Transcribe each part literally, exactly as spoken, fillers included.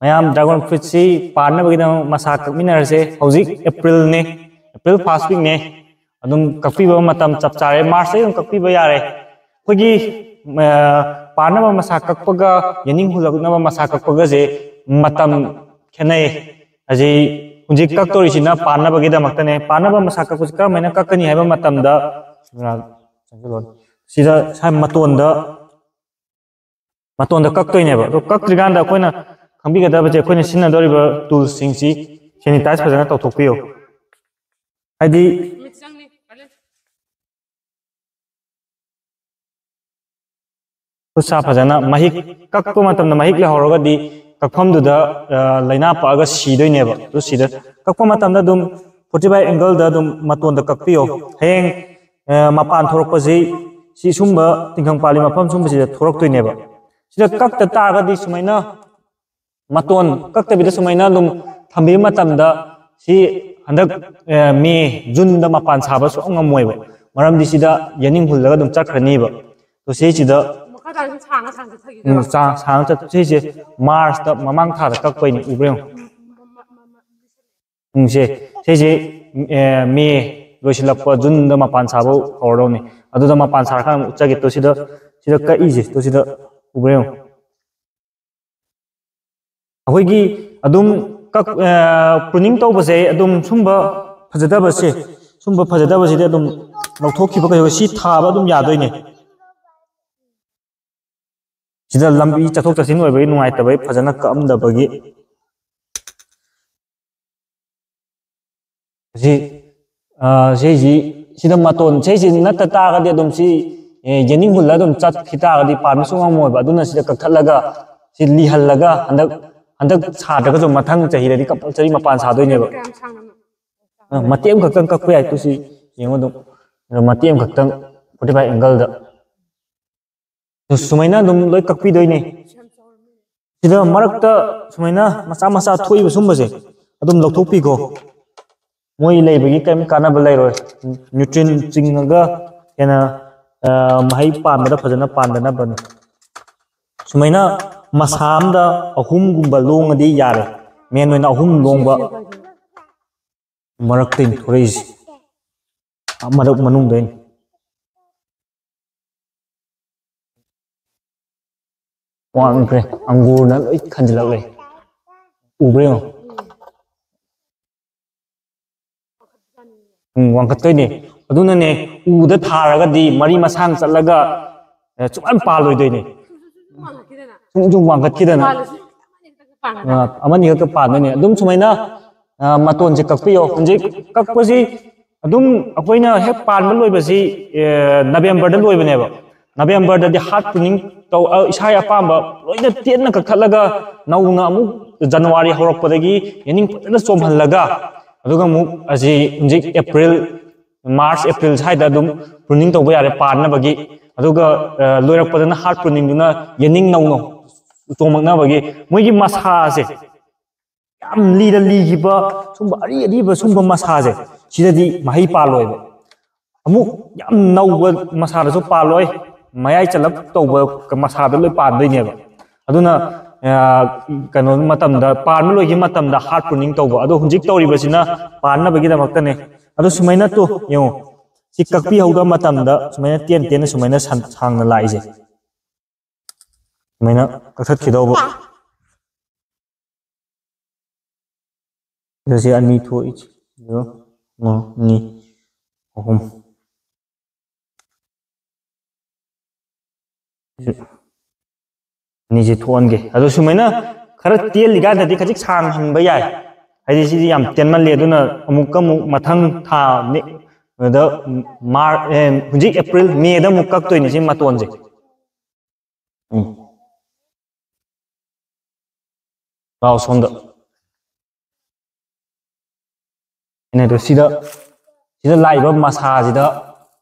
ꯃꯌꯥꯝ dragon fruitꯁꯤ ꯄꯥꯟꯅꯕꯒꯤꯗꯃꯛ ꯃꯁꯥ ꯀꯛꯃꯤꯟꯅꯔꯁꯦ꯫ ꯍꯧꯖꯤꯛ Aprilꯅꯦ, April first weekꯅꯦ꯫ ꯑꯗꯨꯝ ꯀꯛꯄꯤꯕ ꯃꯇꯝ ꯆꯞ ꯆꯥꯔꯦ, Marchꯇꯩ ꯑꯗꯨꯝ ꯀꯛꯄꯤꯕ ꯌꯥꯔꯦ꯫ ꯑꯩꯈꯣꯏꯒꯤ ꯑ, ꯄꯥꯟꯅꯕ ꯃꯁꯥ ꯀꯛꯄꯒ ꯌꯦꯅꯤꯡ ꯍꯨꯜꯂꯛꯅꯕ ꯃꯁꯥ ꯀꯛꯄꯒꯁꯦ ꯃꯇꯝ ꯈꯦꯠꯅꯩ꯫ ꯍꯧꯖꯤꯛ ꯍꯧꯖꯤꯛ ꯀꯛꯇꯧꯔꯤꯁꯤꯅ ꯄꯥꯟꯅꯕꯒꯤꯗꯃꯛꯇꯅꯦ꯫ ꯄꯥꯟꯅꯕ ꯃꯁꯥ ꯀꯛꯄꯁꯤ ꯀꯔꯝꯍꯥꯏꯅ ꯀꯛꯀꯅꯤ ꯍꯥꯏꯕ ꯃꯇꯝꯗ, ꯁꯤꯗ ꯁ꯭ꯋꯥꯏ ꯃꯇꯣꯟꯗ, ꯃꯇꯣꯟꯗ ꯀꯛꯇꯣꯏꯅꯦꯕ꯫ ꯑꯗꯣ ꯀꯛꯇ꯭ꯔꯤꯀꯥꯟꯗ ꯑꯩꯈꯣꯏꯅ ꯈꯪꯕꯤꯒꯗꯕꯁꯦ, ꯑꯩꯈꯣꯏꯅ ꯁꯤꯖꯤꯟꯅꯗꯧꯔꯤꯕ toolꯁꯤꯡꯁꯤ sanitize ꯐꯖꯅ ꯇꯧꯊꯣꯛꯄꯤꯌꯨ꯫ ꯍꯥꯏꯗꯤ ꯈꯨꯠ ꯁꯥ ꯐꯖꯅ, ꯃꯍꯤꯛ ꯀꯛꯄ ꯃꯇꯝꯗ ꯃꯍꯤꯛ ꯂꯩꯍꯧꯔꯒꯗꯤ ꯀꯛꯐꯝꯗꯨꯗ, ꯑ, ꯂꯥꯏꯅꯥ ꯄꯛꯑꯒ ꯁꯤꯗꯣꯏꯅꯦꯕ꯫ ꯑꯗꯨ ꯁꯤꯗ ꯀꯛꯄ ꯃꯇꯝꯗ ꯑꯗꯨꯝ forty five angleꯗ ꯑꯗꯨꯝ ꯃꯇꯣꯟꯗ ꯀꯛꯄꯤꯌꯣ꯫ ꯍꯌꯦꯡ, ꯑ, ꯃꯄꯥꯟ ꯊꯣꯔꯛꯄꯁꯤ ꯁꯤ ꯁꯨꯝꯕ ꯇꯤꯡꯈꯪ ꯄꯥꯜꯂꯤ ꯃꯐꯝ ꯁꯨꯝꯕꯁꯤꯗ ꯊꯣꯔꯛꯇꯣꯏꯅꯦꯕ꯫ ꯁꯤꯗ ꯀꯛꯇ ꯇꯥꯔꯒꯗꯤ ꯁꯨꯃꯥꯏꯅ ꯃꯇꯣꯟ ꯀꯛꯇꯕꯤꯗ ꯁꯨꯃꯥꯏꯅ ꯑꯗꯨꯝ ꯊꯝꯕꯤꯕ ꯃꯇꯝꯗ ꯁꯤ ꯍꯟꯗꯛ, ꯑ, May, Juneꯗ ꯃꯄꯥꯟ ꯁꯥꯕ ꯁꯨꯡꯉꯝ ꯉꯝꯃꯣꯏꯕ꯫ ꯃꯔꯝꯗꯤ ꯁꯤꯗ ꯌꯦꯅꯤꯡ ꯍꯨꯜꯂꯒ ꯑꯗꯨꯝ ꯆꯠꯈ꯭ꯔꯅꯤꯕ꯫ ꯑꯗꯣ ꯁꯤꯁꯤꯗ ꯃꯈꯥ ꯇꯥꯅ ꯁꯨꯝ ꯁꯥꯡꯅ ꯁꯥꯡꯅ ꯆꯠꯊꯈꯤꯗꯣꯏꯔꯣ? ꯎꯝ, ꯁꯥꯡ-, ꯁꯥꯡꯅ ꯆꯠ-, ꯁꯤꯁꯦ Marchꯇ ꯃꯃꯥꯡ ꯊꯥꯗ ꯀꯛꯄꯩꯅꯦ, ꯎꯕ꯭ꯔꯥ ꯌꯦꯡꯉꯣ꯫ ꯎꯝ, ꯎꯝ, ꯎꯝ, ꯎꯝ, ꯎꯝ, ꯎꯝ꯫ ꯎꯝ, ꯁꯦ, ꯁꯤꯁꯦ, ꯑꯦ, May ꯂꯣꯏꯁꯤꯜꯂꯛꯄ Juneꯗ ꯃꯄꯥꯟ ꯁꯥꯕ ꯍꯧꯔꯗꯧꯅꯤ꯫ ꯑꯗꯨꯗ ꯃꯄꯥꯟ ꯁꯥꯔꯀꯥꯟꯗ ꯑꯃꯨꯛ ꯎꯠꯆꯒꯦ꯫ ꯇꯣ ꯁꯤꯗ, ꯁꯤꯗ ꯀꯛꯏꯁꯦ, ꯇꯣ ꯁꯤꯗ ꯎꯕ꯭ꯔꯥ ꯌꯦꯡꯉꯣ꯫ ꯑꯩꯈꯣꯏꯒꯤ ꯑꯗꯨꯝ ꯀꯛ-, ꯑ, pruning ꯇꯧꯕꯁꯦ ꯑꯗꯨꯝ ꯁꯨꯝꯕ ꯐꯖꯗꯕꯁꯦ, ꯁꯨꯝꯕ ꯐꯖꯗꯕꯁꯤꯗꯤ ꯑꯗꯨꯝ ꯂꯧꯊꯣꯛꯈꯤꯕ ꯀꯩꯗꯧꯕ, ꯁꯤ ꯊꯥꯕ ꯑꯗꯨꯝ ꯌꯥꯗꯣꯏꯅꯦ꯫ ꯁꯤꯗ ꯂꯝꯕꯤ ꯆꯠꯊꯣꯛ ꯆꯠꯁꯤꯟ ꯑꯣꯏꯕꯒꯤ ꯅꯨꯡꯉꯥꯏꯇꯕꯒꯤ ꯐꯖꯅ ꯀꯛꯑꯝꯗꯕꯒꯤ꯫ ꯁꯤ, ꯑ, ꯁꯤꯁꯤ, ꯁꯤꯗ ꯃꯇꯣꯟ, ꯁꯤꯁꯤ ꯅꯠꯇ ꯇꯥꯔꯒꯗꯤ ꯑꯗꯨꯝ ꯁꯤ, ꯑꯦ, ꯌꯦꯅꯤꯡ ꯍꯨꯜꯂ ꯑꯗꯨꯝ ꯆꯠꯈꯤ ꯇꯥꯔꯒꯗꯤ ꯄꯥꯟꯕ ꯁꯨꯡꯉꯝ ꯉꯝꯃꯣꯏꯕ꯫ ꯑꯗꯨꯅ ꯁꯤꯗ ꯀꯛꯊꯠꯂꯒ, ꯁꯤ ꯂꯤꯍꯜꯂꯒ ꯍꯟꯗꯛ, ꯍꯟꯗꯛ ꯁꯥꯗ꯭ꯔꯒꯁꯨ ꯃꯊꯪ ꯆꯍꯤꯗꯗꯤ compulsory ꯃꯄꯥꯟ ꯁꯥꯗꯣꯏꯅꯦꯕ꯫ ꯀꯌꯥꯝ ꯁꯥꯡꯅꯅꯣ? ꯑ, ꯃꯇꯦꯛ ꯑꯃꯈꯛꯇꯪ ꯀꯛꯄ ꯌꯥꯏ꯫ ꯇꯨ ꯁꯤ ꯌꯦꯡꯉꯣ ꯑꯗꯨꯝ꯫ ꯑꯗꯣ ꯃꯇꯦꯛ ꯑꯃꯈꯛꯇꯪ forty five angleꯗ꯫ ꯑꯗꯣ ꯁꯨꯃꯥꯏꯅ ꯑꯗꯨꯝ ꯂꯣꯏ ꯀꯛꯄꯤꯗꯣꯏꯅꯦ꯫ ꯁꯤꯗ ꯃꯔꯛꯇ ꯁꯨꯃꯥꯏꯅ ꯃꯆꯥ ꯃꯆꯥ ꯊꯣꯛꯏꯕ ꯁꯨꯝꯕꯁꯦ ꯑꯗꯨꯝ ꯂꯧꯊꯣꯛꯄꯤꯈꯣ꯫ ꯃꯣꯏ ꯂꯩꯕꯒꯤ ꯀꯔꯤꯝ ꯀꯥꯟꯅꯕ ꯂꯩꯔꯣꯏ꯫ Nutrient ꯆꯤꯡꯉꯒ ꯍꯦꯟꯅ, ꯑ, ꯃꯍꯩ ꯄꯥꯟꯕꯗ ꯐꯖꯅ ꯄꯥꯟꯗꯅꯕꯅꯤ꯫ ꯁꯨꯃꯥꯏꯅ ꯃꯁꯥ ꯑꯝꯗ ꯑꯍꯨꯝꯒꯨꯝꯕ ꯂꯣꯡꯉꯗꯤ ꯌꯥꯔꯦ꯫ ꯃꯦꯟ ꯑꯣꯏꯅ ꯑꯍꯨꯝ ꯂꯣꯡꯕ ꯃꯔꯛꯇꯩꯅꯤ ꯊꯣꯔꯛꯏꯁꯦ꯫ ꯃꯔꯛ ꯃꯅꯨꯡꯗꯩꯅꯤ꯫ ꯋꯥꯡꯈ꯭ꯔꯦ꯫ ꯑꯪꯒꯨꯔꯅ ꯂꯣꯏ ꯈꯟꯖꯤꯜꯂꯛꯂꯦ꯫ ꯎꯕ꯭ꯔꯥ ꯌꯦꯡꯉꯣ꯫ ꯎꯝ, ꯋꯥꯡꯈꯠꯇꯣꯏꯅꯦ꯫ ꯑꯗꯨꯅꯅꯦ, ꯎꯗ ꯊꯥꯔꯒꯗꯤ ꯃꯔꯤ ꯃꯁꯥꯡ ꯆꯠꯂꯒ, ꯑꯦ, ꯁꯨꯡꯄꯥꯟ ꯄꯥꯜꯂꯣꯏꯗꯣꯏꯅꯦ꯫ ꯁꯨꯝ ꯁꯨꯝ ꯋꯥꯡꯈꯠꯈꯤꯗꯅ꯫ ꯑ, ꯑꯃꯅꯤ ꯈꯛꯇ ꯄꯥꯟꯗꯣꯏꯅꯦ꯫ ꯑꯗꯨꯝ ꯁꯨꯃꯥꯏꯅ, ꯑ, ꯃꯇꯣꯟꯁꯦ ꯀꯛꯄꯤꯌꯣ꯫ ꯍꯧꯖꯤꯛ ꯀꯛꯄꯁꯤ ꯑꯗꯨꯝ ꯑꯩꯈꯣꯏꯅ ꯍꯦꯛ ꯄꯥꯟꯕ ꯂꯣꯏꯕꯁꯤ, ꯑ, ꯅꯕꯦꯝꯕꯔꯗ ꯂꯣꯏꯕꯅꯦꯕ꯫ ꯅꯕꯦꯝꯕꯔꯗꯗꯤ ꯍꯥꯔꯠ ꯄ꯭ꯔꯨꯅꯤꯡ ꯇꯧ-, ꯑ, ꯏꯁꯥꯒꯤ ꯑꯄꯥꯝꯕ ꯂꯣꯏꯅ ꯇꯦꯟꯅ ꯀꯛꯊꯠꯂꯒ ꯅꯧꯅ ꯑꯃꯨꯛ ꯖꯅꯋꯥꯔꯤ ꯍꯧꯔꯛꯄꯗꯒꯤ ꯌꯦꯅꯤꯡ ꯐꯖꯅ ꯆꯣꯝꯍꯜꯂꯒ, ꯑꯗꯨꯒ ꯑꯃꯨꯛ ꯑꯁꯤ ꯍꯧꯖꯤꯛ ꯑꯦꯄ꯭ꯔꯤꯜ, ꯃꯥꯔꯆ, ꯑꯦꯄ꯭ꯔꯤꯜ ꯁ꯭ꯋꯥꯏꯗ ꯑꯗꯨꯝ ꯄ꯭ꯔꯨꯅꯤꯡ ꯇꯧꯕ ꯌꯥꯔꯦ ꯄꯥꯟꯅꯕꯒꯤ꯫ ꯑꯗꯨꯒ, ꯑ, ꯂꯣꯏꯔꯛꯄꯗꯅ ꯍꯥꯔꯠ ꯄ꯭ꯔꯨꯅꯤꯡꯗꯨꯅ ꯌꯦꯅꯤꯡ ꯅꯧꯅ ꯆꯣꯝꯃꯛꯅꯕꯒꯤ꯫ ꯃꯣꯏꯒꯤ ꯃꯁꯥꯁꯦ ꯌꯥꯝ ꯂꯤꯔ ꯂꯤꯈꯤꯕ ꯁꯨꯝꯕ ꯑꯔꯤ ꯑꯔꯤꯕ ꯁꯨꯝꯕ ꯃꯁꯥꯁꯦ, ꯁꯤꯗꯗꯤ ꯃꯍꯩ ꯄꯥꯜꯂꯣꯏꯕ꯫ ꯑꯃꯨꯛ ꯌꯥꯝ ꯅꯧꯕ ꯃꯁꯥꯗꯁꯨ ꯄꯥꯜꯂꯣꯏ, ꯃꯌꯥꯏ ꯆꯜꯂꯞ ꯇꯧꯕ ꯃꯁꯥꯗ ꯂꯣꯏ ꯄꯥꯟꯗꯣꯏꯅꯦꯕ꯫ ꯑꯗꯨꯅ, ꯑ, ꯀꯩꯅꯣ ꯃꯇꯝꯗ, ꯄꯥꯟꯕ ꯂꯣꯏꯈꯤꯕ ꯃꯇꯝꯗ ꯍꯥꯔꯠ ꯄ꯭ꯔꯨꯅꯤꯡ ꯇꯧꯕ꯫ ꯑꯗꯣ ꯍꯧꯖꯤꯛ ꯇꯧꯔꯤꯕꯁꯤꯅ ꯄꯥꯟꯅꯕꯒꯤꯗꯃꯛꯇꯅꯦ꯫ ꯑꯗꯣ ꯁꯨꯃꯥꯏꯅ ꯇꯨ ꯌꯦꯡꯉꯣ, ꯁꯤ ꯀꯛꯄꯤꯍꯧꯗꯕ ꯃꯇꯝꯗ ꯁꯨꯃꯥꯏꯅ ꯇꯦꯟ ꯇꯦꯟꯅ ꯁꯨꯃꯥꯏꯅ ꯁꯥꯡꯅ ꯂꯥꯛꯏꯁꯦ꯫ ꯁꯨꯃꯥꯏꯅ ꯀꯛꯊꯠꯈꯤꯗꯧꯕ꯫ ꯑꯗꯨ ꯁꯤ ꯑꯅꯤ ꯊꯣꯛꯏ꯫ ꯑꯗꯣ ꯑꯃ, ꯑꯅꯤ, ꯑꯍꯨꯝ꯫ ꯑꯅꯤꯁꯦ ꯊꯣꯛꯍꯟꯒꯦ꯫ ꯑꯗꯣ ꯁꯨꯃꯥꯏꯅ ꯈꯔ ꯇꯦꯜꯂꯤꯀꯥꯟꯗꯗꯤ ꯈꯖꯤꯛ ꯁꯥꯡꯍꯟꯕ ꯌꯥꯏ꯫ ꯍꯥꯏꯗꯤ ꯁꯤꯗꯤ ꯌꯥꯝ ꯇꯦꯟꯃꯜꯂꯤ꯫ ꯑꯗꯨꯅ ꯑꯃꯨꯛꯀ ꯑꯃꯨꯛ ꯃꯊꯪ ꯊꯥ ꯅꯤ-, ꯑꯗ ꯃꯥꯔ-, ꯑꯦ, ꯍꯧꯖꯤꯛ ꯑꯦꯄ꯭ꯔꯤꯜ, ꯃꯦꯗ ꯑꯃꯨꯛ ꯀꯛꯇꯣꯏꯅꯤ ꯁꯤ ꯃꯇꯣꯟꯁꯦ꯫ ꯎꯝ꯫ ꯂꯥꯎ ꯁꯣꯝꯗ꯫ ꯑꯩꯅ ꯍꯥꯏꯗꯣ ꯁꯤꯗ, ꯁꯤꯗ ꯂꯥꯛꯏꯕ ꯃꯁꯥꯁꯤꯗ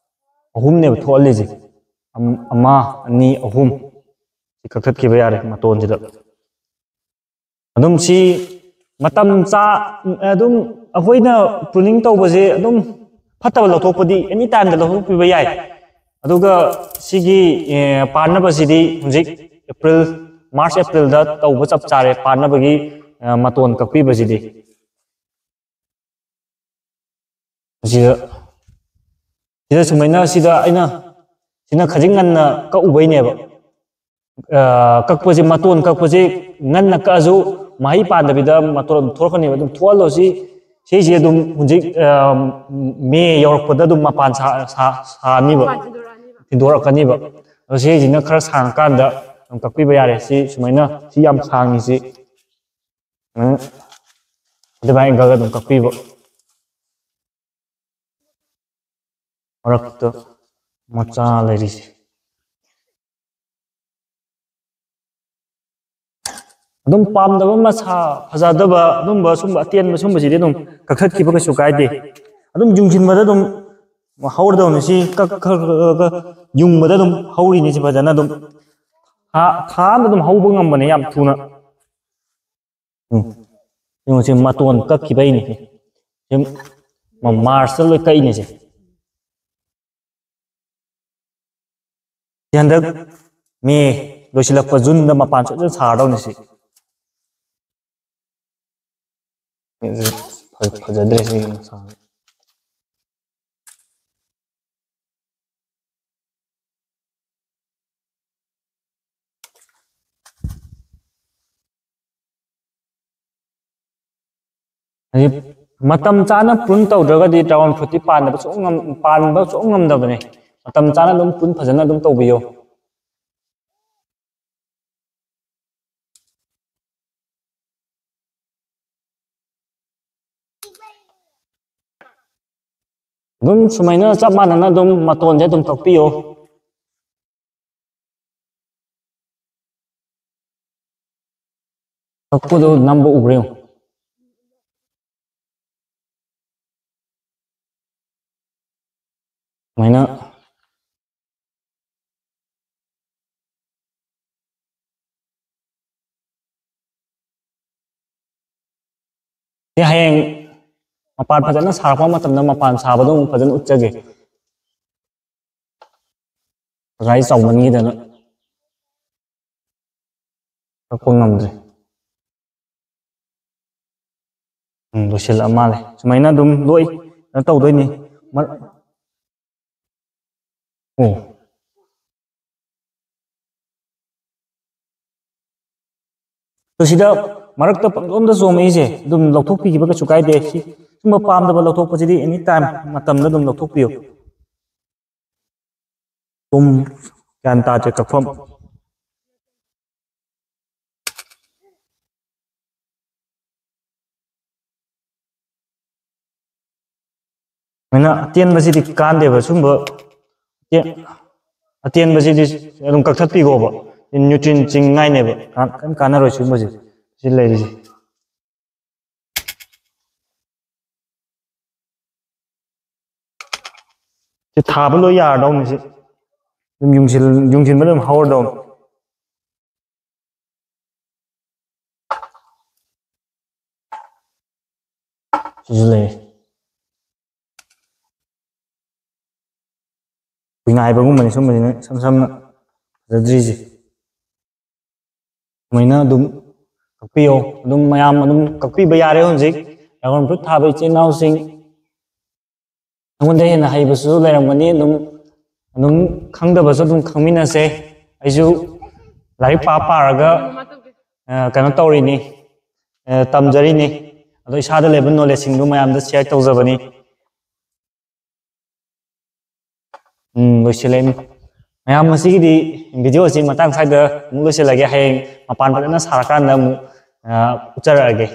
ꯑꯍꯨꯝꯅꯦꯕ ꯊꯣꯛꯍꯜꯂꯤꯁꯦ꯫ ꯑꯝ-, ꯑꯃ, ꯑꯅꯤ, ꯑꯍꯨꯝ꯫ ꯁꯤ ꯀꯛꯊꯠꯈꯤꯕ ꯌꯥꯔꯦ ꯃꯇꯣꯟꯁꯤꯗ꯫ ꯑꯗꯨꯝ ꯁꯤ ꯃꯇꯝ ꯆꯥ-, ꯑꯗꯨꯝ ꯑꯩꯈꯣꯏꯅ ꯄ꯭ꯔꯨꯅꯤꯡ ꯇꯧꯕꯁꯦ ꯑꯗꯨꯝ ꯐꯠꯇꯕ ꯂꯧꯊꯣꯛꯄꯗꯤ ꯑꯦꯅꯤ ꯇꯥꯏꯝꯗ ꯂꯧꯊꯣꯛꯄꯤꯕ ꯌꯥꯏ꯫ ꯑꯗꯨꯒ ꯁꯤꯒꯤ, ꯑꯦ, ꯄꯥꯟꯅꯕꯁꯤꯗꯤ ꯍꯧꯖꯤꯛ ꯑꯦꯄ꯭ꯔꯤꯜ, ꯃꯥꯔꯆ ꯑꯦꯄ꯭ꯔꯤꯜꯗ ꯇꯧꯕ ꯆꯞ ꯆꯥꯔꯦ ꯄꯥꯟꯅꯕꯒꯤ, ꯑ, ꯃꯇꯣꯟ ꯀꯛꯄꯤꯕꯁꯤꯗꯤ꯫ ꯁꯤꯗ, ꯁꯤꯗ ꯁꯨꯃꯥꯏꯅ ꯁꯤꯗ ꯑꯩꯅ, ꯁꯤꯅ ꯈꯖꯤꯛ ꯉꯟꯅ ꯀꯛꯎꯕꯩꯅꯦꯕ꯫ ꯑ, ꯀꯛꯄꯁꯦ, ꯃꯇꯣꯟ ꯀꯛꯄꯁꯦ ꯉꯟꯅ ꯀꯛꯑꯁꯨ ꯃꯍꯩ ꯄꯥꯟꯗꯕꯤꯗ ꯃꯇꯣꯟ ꯑꯗꯨꯝ ꯊꯣꯛꯂꯛꯀꯅꯦꯕ꯫ ꯑꯗꯨꯝ ꯊꯣꯛꯍꯜꯂꯣ꯫ ꯁꯤ, ꯁꯤꯁꯦ ꯑꯗꯨꯝ ꯍꯧꯖꯤꯛ, ꯑ, ꯃꯦ ꯌꯧꯔꯛꯄꯗ ꯑꯗꯨꯝ ꯃꯄꯥꯟ ꯁꯥ-, ꯁꯥ-, ꯁꯥꯅꯤꯕ, ꯃꯄꯥꯟ ꯁꯤꯗꯣꯔꯛꯑꯅꯤꯕ꯫ ꯁꯤꯗꯣꯔꯛꯀꯅꯤꯕ꯫ ꯑꯗꯣ ꯁꯤꯁꯤꯅ ꯈꯔ ꯁꯥꯡꯉꯀꯥꯟꯗ ꯑꯗꯨꯝ ꯀꯛꯄꯤꯕ ꯌꯥꯔꯦ꯫ ꯁꯤ ꯁꯨꯃꯥꯏꯅ, ꯁꯤ ꯌꯥꯝ ꯁꯥꯡꯉꯤꯁꯤ꯫ ꯎꯝ꯫ ꯑꯗꯨꯃꯥꯏꯅ ꯑꯦꯡꯒꯜꯗ ꯑꯗꯨꯝ ꯀꯛꯄꯤꯕ꯫ ꯃꯔꯛꯇ ꯃꯆꯥ ꯂꯩꯔꯤꯁꯦ꯫ ꯑꯗꯨꯝ ꯄꯥꯝꯗꯕ, ꯃꯁꯥ ꯐꯖꯗꯕ, ꯑꯗꯨꯝꯕ ꯁꯨꯝꯕ ꯑꯇꯦꯟꯕ ꯁꯨꯝꯕꯁꯤꯗꯤ ꯑꯗꯨꯝ ꯀꯛꯊꯠꯈꯤꯕ ꯀꯩꯁꯨ ꯀꯥꯏꯗꯦ꯫ ꯑꯗꯨꯝ ꯌꯨꯡꯁꯤꯟꯕꯗ ꯑꯗꯨꯝ ꯍꯧꯔꯗꯧꯅꯤ꯫ ꯁꯤ ꯀꯛ-, ꯀꯛ-, ꯀꯛ-, ꯀꯛ-, ꯌꯨꯡꯕꯗ ꯑꯗꯨꯝ ꯍꯧꯔꯤꯅꯤ꯫ ꯁꯤ ꯐꯖꯅ ꯑꯗꯨꯝ ꯊꯥ, ꯊꯥ ꯑꯃꯗ ꯑꯗꯨꯝ ꯍꯧꯕ ꯉꯝꯕꯅꯦ ꯌꯥꯝ ꯊꯨꯅ꯫ ꯎꯝ꯫ ꯌꯦꯡꯉꯨꯁꯦ, ꯃꯇꯣꯟ ꯀꯛꯈꯤꯕꯩꯅꯦ꯫ ꯁꯤ ꯃ-, ꯃꯥꯔꯁꯇ ꯂꯣꯏ ꯀꯛꯏꯅꯦ ꯁꯦ꯫ ꯁꯤ ꯍꯟꯗꯛ ꯃꯦ ꯂꯣꯏꯁꯤꯜꯂꯛꯄ ꯖꯨꯟꯗ ꯃꯄꯥꯟ ꯁꯣꯏꯗꯅ ꯁꯥꯔꯗꯧꯅꯤ ꯁꯤ꯫ ꯐ-, ꯐꯖꯗ꯭ꯔꯦ ꯁꯤꯒꯤ ꯃꯁꯥꯁꯦ꯫ ꯍꯥꯏꯗꯤ ꯃꯇꯝ ꯆꯥꯅ ꯄ꯭ꯔꯨꯟ ꯇꯧꯗ꯭ꯔꯒꯗꯤ ꯗ꯭ꯔꯥꯒꯣꯟ ꯐ꯭ꯔꯨꯠꯇꯤ ꯄꯥꯟꯗꯕ ꯁꯨꯡꯉꯝ-, ꯄꯥꯟꯕ ꯁꯨꯡꯉꯝ ꯉꯝꯗꯕꯅꯦ꯫ ꯃꯇꯝ ꯆꯥꯅ ꯑꯗꯨꯝ ꯄ꯭ꯔꯨꯟ ꯐꯖꯅ ꯑꯗꯨꯝ ꯇꯧꯕꯤꯌꯣ꯫ ꯑꯗꯨꯝ ꯁꯨꯃꯥꯏꯅ ꯆꯞ ꯃꯥꯟꯅꯅ ꯑꯗꯨꯝ ꯃꯇꯣꯟꯁꯦ ꯑꯗꯨꯝ ꯀꯛꯄꯤꯌꯣ꯫ ꯀꯛꯄꯗꯣ ꯅꯝꯕ ꯎꯕ꯭ꯔꯥ ꯌꯦꯡꯉꯨ꯫ ꯁꯨꯃꯥꯏꯅ꯫ ꯁꯤ ꯍꯌꯦꯡ ꯃꯄꯥꯟ ꯐꯖꯅ ꯁꯥꯔꯛꯄ ꯃꯇꯝꯗ ꯃꯄꯥꯟ ꯁꯥꯕꯗꯣ ꯑꯃꯨꯛ ꯐꯖꯅ ꯎꯠꯆꯒꯦ꯫ ꯑꯣꯖꯥ ꯑꯩ ꯆꯥꯎꯃꯟꯈꯤꯗꯅ꯫ ꯀꯛꯄ ꯉꯝꯗ꯭ꯔꯦ꯫ ꯎꯝ, ꯂꯣꯏꯁꯤꯜꯂꯛꯑ ꯃꯥꯜꯂꯦ꯫ ꯁꯨꯃꯥꯏꯅ ꯑꯗꯨꯝ ꯂꯣꯏ ꯀꯩꯅꯣ ꯇꯧꯗꯣꯏꯅꯤ꯫ ꯃꯔ-, ꯑꯣ꯫ ꯑꯗꯣ ꯁꯤꯗ ꯃꯔꯛꯇ ꯄꯪꯆꯣꯝꯗ ꯆꯣꯝꯃꯛꯏꯁꯦ ꯑꯗꯨꯝ ꯂꯧꯊꯣꯛꯄꯤꯈꯤꯕ ꯀꯩꯁꯨ ꯀꯥꯏꯗꯦ꯫ ꯁꯤ, ꯁꯨꯝꯕ ꯄꯥꯝꯗꯕ ꯂꯧꯊꯣꯛꯄꯁꯤꯗꯤ any time ꯃꯇꯝꯗ ꯑꯗꯨꯝ ꯂꯧꯊꯣꯛꯄꯤꯌꯨ꯫ ꯁꯨꯝ ꯒ꯭ꯌꯥꯟ ꯇꯥꯗ꯭ꯔꯦ ꯀꯛꯐꯝ꯫ ꯑꯗꯨꯃꯥꯏꯅ ꯑꯇꯦꯟꯕꯁꯤꯗꯤ ꯀꯥꯟꯗꯦꯕ꯫ ꯁꯨꯝꯕ ꯑꯇꯦꯟ-, ꯑꯇꯦꯟꯕꯁꯤꯗꯤ ꯑꯗꯨꯝ ꯀꯛꯊꯠꯄꯤꯈꯣꯕ꯫ ꯅ꯭ꯌꯨꯇ꯭ꯔꯤꯟ ꯆꯤꯡꯉꯥꯏꯅꯦꯕ꯫ ꯀꯥꯟ-, ꯀꯔꯤꯝ ꯀꯥꯟꯅꯔꯣꯏ ꯁꯤꯒꯨꯝꯕꯁꯦ꯫ ꯁꯤ ꯂꯩꯔꯤꯁꯦ꯫ ꯁꯤ ꯊꯥꯕ ꯂꯣꯏ ꯌꯥꯔꯗꯧꯅꯤ ꯁꯤ꯫ ꯑꯗꯨꯝ ꯌꯨꯡꯁꯤꯜ-, ꯌꯨꯡꯁꯤꯟꯕ ꯑꯗꯨꯝ ꯍꯧꯔꯗꯧꯅꯤ꯫ ꯁꯤꯁꯨ ꯂꯩ꯫ ꯀꯨꯏꯅ ꯍꯥꯏꯕꯒꯨꯝꯕꯅꯤ ꯁꯨꯝꯕꯁꯤꯅ ꯏꯁꯝ ꯁꯝꯅ ꯐꯖꯗ꯭ꯔꯤꯁꯦ꯫ ꯁꯨꯃꯥꯏꯅ ꯑꯗꯨꯝ ꯀꯛꯄꯤꯌꯣ꯫ ꯑꯗꯨꯝ ꯃꯌꯥꯝ ꯑꯗꯨꯝ ꯀꯛꯄꯤꯕ ꯌꯥꯔꯦ ꯍꯧꯖꯤꯛ꯫ ꯗ꯭ꯔꯥꯒꯣꯟ ꯐ꯭ꯔꯨꯠ ꯊꯥꯕ ꯏꯆꯤꯜ ꯏꯅꯥꯎꯁꯤꯡ, ꯑꯩꯉꯣꯟꯗ ꯍꯦꯟꯅ ꯍꯩꯕꯁꯨ ꯂꯩꯔꯝꯒꯅꯤ꯫ ꯑꯗꯨꯝ, ꯑꯗꯨꯝ ꯈꯪꯗꯕꯁꯨ ꯑꯗꯨꯝ ꯈꯪꯃꯤꯟꯅꯁꯦ꯫ ꯑꯩꯁꯨ ꯂꯥꯏꯔꯤꯛ ꯄꯥ ꯄꯥꯔꯒ, ꯑ, ꯀꯩꯅꯣ ꯇꯧꯔꯤꯅꯤ, ꯑ, ꯇꯝꯖꯔꯤꯅꯤ꯫ ꯑꯗꯣ ꯏꯁꯥꯗ ꯂꯩꯕ ꯅꯣꯂꯦꯖꯁꯤꯡꯗꯨ ꯃꯌꯥꯝꯗ ꯁꯤꯌꯔ ꯇꯧꯖꯕꯅꯤ꯫ ꯎꯝ, ꯂꯣꯏꯁꯤꯜꯂꯦ꯫ ꯃꯌꯥꯝ, ꯉꯁꯤꯒꯤꯗꯤ ꯚꯤꯗꯤꯑꯣꯁꯤ ꯃꯇꯥꯡ ꯁ꯭ꯋꯥꯏꯗ ꯑꯃꯨꯛ ꯂꯣꯏꯁꯤꯜꯂꯒꯦ꯫ ꯍꯌꯦꯡ ꯃꯄꯥꯟ ꯐꯖꯅ ꯁꯥꯔꯀꯥꯟꯗ ꯑꯃꯨꯛ, ꯑ, ꯎꯠꯆꯔꯛꯑꯒꯦ꯫